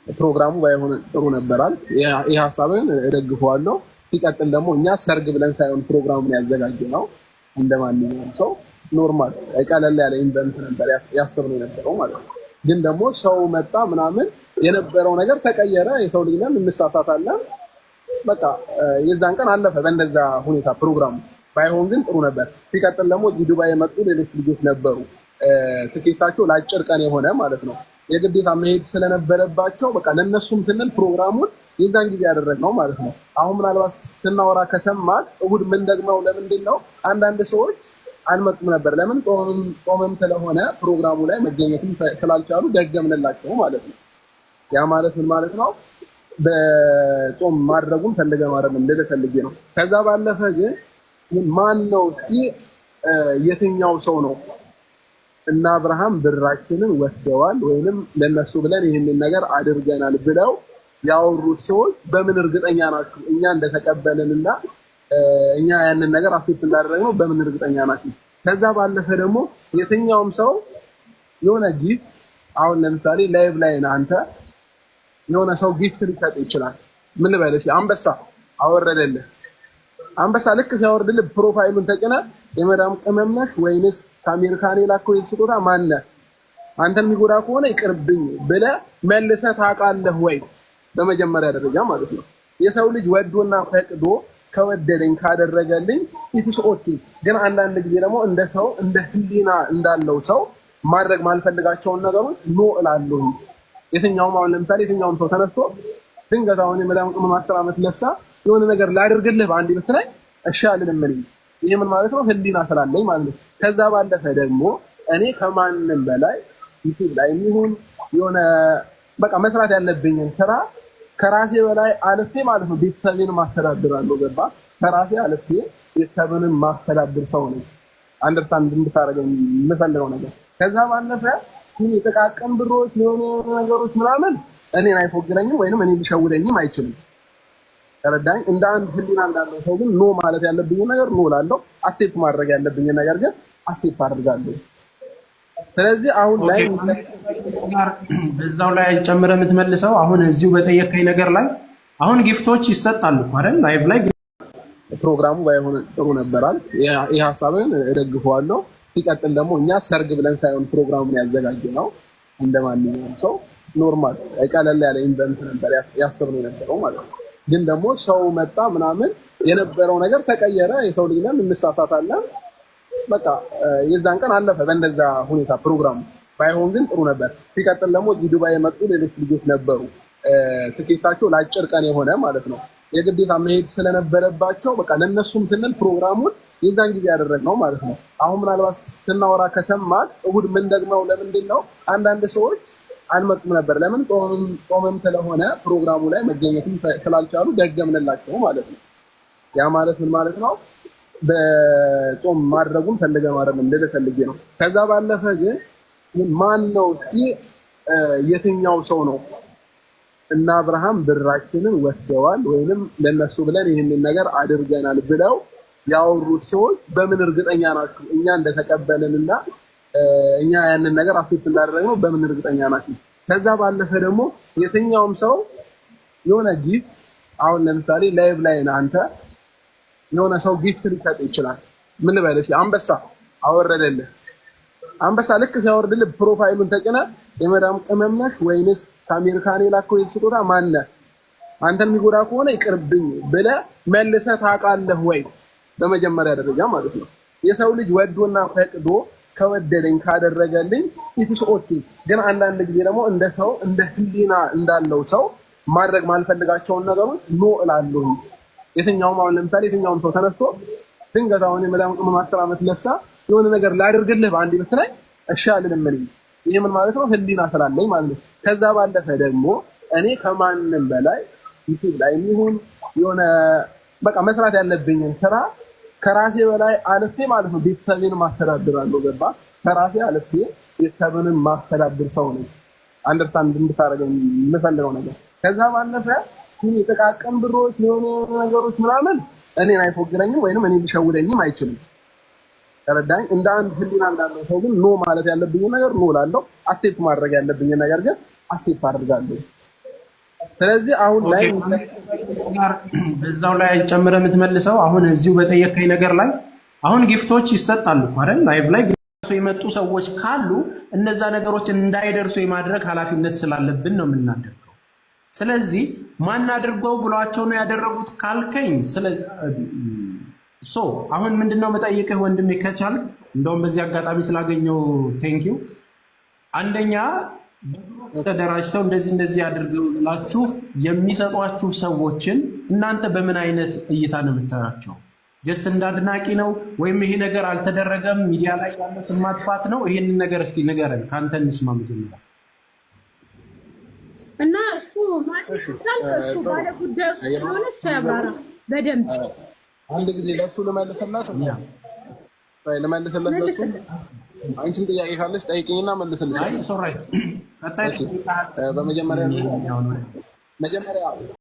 ፕሮግራሙ ባይሆን ጥሩ ነበራል። ይህ ሀሳብን እደግፈዋለሁ። ሲቀጥል ደግሞ እኛ ሰርግ ብለን ሳይሆን ፕሮግራሙን ያዘጋጀነው እንደ ማንኛውም ሰው normal ቀለል ያለ event ነበር ያሰብነው የነበረው ማለት ነው። ግን ደግሞ ሰው መጣ ምናምን የነበረው ነገር ተቀየረ። የሰው ልጅ ነን፣ እንሳሳታለን። በቃ የዛን ቀን አለፈ በእንደዛ ሁኔታ ፕሮግራሙ። ባይሆን ግን ጥሩ ነበር። ሲቀጥል ደግሞ ዱባይ የመጡ ሌሎች ልጆች ነበሩ። ትኬታቸው ለአጭር ቀን የሆነ ማለት ነው፣ የግዴታ መሄድ ስለነበረባቸው በቃ ለእነሱም ስንል ፕሮግራሙን የዛን ጊዜ ያደረግነው ማለት ነው። አሁን ምናልባት ስናወራ ከሰማት እሁድ ምን ደግመው ለምንድን ነው አንዳንድ ሰዎች አልመጡም ነበር። ለምን? ጾምም ስለሆነ ፕሮግራሙ ላይ መገኘትም ስላልቻሉ ደገምንላቸው ማለት ነው። ያ ማለት ምን ማለት ነው? በጾም ማድረጉን ፈልገ ማድረግ ልልህ ፈልጌ ነው። ከዛ ባለፈ ግን ማን ነው እስኪ የትኛው ሰው ነው እና አብርሃም ብራችንን ወስደዋል ወይንም ለነሱ ብለን ይህንን ነገር አድርገናል ብለው ያወሩት ሰዎች በምን እርግጠኛ ናችሁ? እኛ እንደተቀበልንና እኛ ያንን ነገር accept እንዳደረግነው በምን እርግጠኛ ናችሁ? ከዛ ባለፈ ደግሞ የትኛውም ሰው የሆነ gift፣ አሁን ለምሳሌ live ላይ አንተ የሆነ ሰው gift ሊሰጥ ይችላል። ምን ልበልሽ፣ አንበሳ አወረደልህ። አንበሳ ልክ ሲያወርድልህ profile ኡን ተጭነህ የመዳም ቅመም ነህ ወይንስ ከአሜሪካን የላከው ስጦታ ማነህ? አንተን የሚጎዳ ከሆነ ይቅርብኝ ብለህ መልሰህ ታውቃለህ ወይ? በመጀመሪያ ደረጃ ማለት ነው። የሰው ልጅ ወዶና ፈቅዶ ከወደደኝ ካደረገልኝ it's okay። ግን አንዳንድ ጊዜ ደግሞ እንደ ሰው እንደ ህሊና እንዳለው ሰው ማድረግ ማልፈልጋቸውን ነገሮች no እላለሁ። የትኛውም አሁን ለምሳሌ የትኛውም ሰው ተነስቶ ድንገት አሁን የመዳም ቅመም 10 ዓመት ለፍታ የሆነ ነገር ላድርግልህ በአንድ ብትለኝ እሺ አልልም እኔ። ይህ ምን ማለት ነው? ህሊና ስላለኝ ማለት ነው። ከዛ ባለፈ ደግሞ እኔ ከማንም በላይ ዩቲዩብ ላይ የሚሆን የሆነ በቃ መስራት ያለብኝን ስራ ከራሴ በላይ አልፌ ማለት ነው ቤተሰቤን ማስተዳድራለሁ። ገባ? ከራሴ አልፌ ቤተሰብንም ማስተዳድር ሰው ነኝ። Understand እንድታደርገው የምፈልገው ነገር፣ ከዛ ባለፈ ይህ የጥቃቅን ብሮች የሆኑ ነገሮች ምናምን እኔን አይፎግረኝም ወይንም እኔን ሊሸውደኝም አይችልም። ተረዳኝ። እንደ አንድ ህሊና እንዳለው ሰው ግን no ማለት ያለብኝን ነገር no እላለሁ። Accept ማድረግ ያለብኝን ነገር ግን accept አድርጋለሁ። ስለዚህ አሁን ላይ በዛው ላይ ጨምረህ የምትመልሰው አሁን እዚሁ በጠየከኝ ነገር ላይ አሁን gift ኦች ይሰጣሉ አይደል? Live ላይ ፕሮግራሙ ባይሆን ጥሩ ነበራል። ይህ ሀሳብን እደግፈዋለሁ። ሲቀጥል ደግሞ እኛ ሰርግ ብለን ሳይሆን ፕሮግራሙን ያዘጋጀነው እንደ ማንኛውም ሰው normal ቀለል ያለ event ነበር ያሰብነው የነበረው ማለት ነው። ግን ደግሞ ሰው መጣ ምናምን የነበረው ነገር ተቀየረ። የሰው ልጅ ነን፣ እንሳሳታለን። በቃ የዛን ቀን አለፈ በእንደዛ ሁኔታ ፕሮግራሙ። ባይሆን ግን ጥሩ ነበር። ሲቀጥል ደግሞ ዱባይ የመጡ ሌሎች ልጆች ነበሩ። ትኬታቸው ለአጭር ቀን የሆነ ማለት ነው፣ የግዴታ መሄድ ስለነበረባቸው በቃ ለእነሱም ስንል ፕሮግራሙን የዛን ጊዜ ያደረግነው ማለት ነው። አሁን ምናልባት ስናወራ ከሰማት እሁድ ምን ደግመው ለምንድን ነው አንዳንድ ሰዎች አልመጡም ነበር። ለምን? ጾምም ስለሆነ ፕሮግራሙ ላይ መገኘትም ስላልቻሉ ደገምንላቸው ማለት ነው። ያ ማለት ምን ማለት ነው? በጾም ማድረጉን ፈልገ ማድረግ ልልህ ፈልጌ ነው። ከዛ ባለፈ ግን ማን ነው እስኪ የትኛው ሰው ነው እና አብርሃም ብራችንን ወስደዋል ወይንም ለነሱ ብለን ይህንን ነገር አድርገናል ብለው ያወሩት ሰዎች በምን እርግጠኛ ናችሁ? እኛ እንደተቀበልንና እኛ ያንን ነገር accept እንዳደረግነው በምን እርግጠኛ ናችሁ? ከዛ ባለፈ ደግሞ የትኛውም ሰው የሆነ gift፣ አሁን ለምሳሌ live ላይ አንተ የሆነ ሰው gift ሊሰጥ ይችላል። ምን ልበልሽ፣ አንበሳ አወረደልህ። አንበሳ ልክ ሲያወርድልህ profile ኡን ተጭነህ የመዳም ቅመም ነህ ወይንስ ከአሜሪካን የላከው ስጦታ ማነህ? አንተን የሚጎዳ ከሆነ ይቅርብኝ ብለህ መልሰህ ታውቃለህ ወይ? በመጀመሪያ ደረጃ ማለት ነው። የሰው ልጅ ወዶና ፈቅዶ ከወደደኝ ካደረገልኝ it's okay። ግን አንዳንድ ጊዜ ደግሞ እንደ ሰው እንደ ህሊና እንዳለው ሰው ማድረግ ማልፈልጋቸውን ነገሮች no እላለሁ። የትኛውም አሁን ለምሳሌ የትኛውም ሰው ተነስቶ ድንገት አሁን የመዳም ቅመም 10 ዓመት ለፍታ የሆነ ነገር ላድርግልህ በአንድ ብትለኝ እሺ አልልም እኔ። ይህ ምን ማለት ነው? ህሊና ስላለኝ ማለት ነው። ከዛ ባለፈ ደግሞ እኔ ከማንም በላይ ዩቲዩብ ላይ የሚሆን የሆነ በቃ መስራት ያለብኝን ስራ ከራሴ በላይ አልፌ ማለት ነው ቤተሰቤን ማስተዳድራለሁ። ገባ? ከራሴ አልፌ ቤተሰብንም ማስተዳድር ሰው ነኝ። Understand እንድታደርገው የምፈልገው ነገር፣ ከዛ ባለፈ ይህ የጥቃቅን ብሮች የሆኑ ነገሮች ምናምን እኔን አይፎግረኝም ወይንም እኔን ሊሸውደኝም አይችልም። ተረዳኝ። እንደ አንድ ህሊና እንዳለው ሰው ግን no ማለት ያለብኝን ነገር no እላለሁ። Accept ማድረግ ያለብኝን ነገር ግን accept አድርጋለሁ። ስለዚህ አሁን ላይ በዛው ላይ ጨምረህ የምትመልሰው አሁን እዚሁ በጠየከኝ ነገር ላይ አሁን gift ኦች ይሰጣሉ እኮ አይደል? Live ላይ የመጡ ሰዎች ካሉ እነዛ ነገሮች እንዳይደርሱ የማድረግ ኃላፊነት ስላለብን ነው የምናደርገው። ስለዚህ ማን አድርገው ብሏቸው ነው ያደረጉት ካልከኝ፣ so አሁን ምንድነው መጠይቅህ ወንድሜ ከቻልክ፣ እንደውም በዚህ አጋጣሚ ስላገኘው thank you። አንደኛ ተደራጅተው እንደዚህ እንደዚህ አድርገው ብላችሁ የሚሰጧችሁ ሰዎችን እናንተ በምን አይነት እይታ ነው የምታያቸው? Just እንደ አድናቂ ነው ወይም ይሄ ነገር አልተደረገም ሚዲያ ላይ ያለ ስም ማጥፋት ነው? ይሄንን ነገር እስኪ ንገረን፣ ከአንተ እንስማ መጀመሪያ። እና እሱ ማለት እሱ ባለ ጉዳዩ ስለሆነ እሱ ያብራራ በደንብ። አንድ ጊዜ ለእሱ ልመልስለት ለእሱ። አንቺም ጥያቄ ካለች ጠይቅኝና መልስልሽ። በመጀመሪያ መጀመሪያ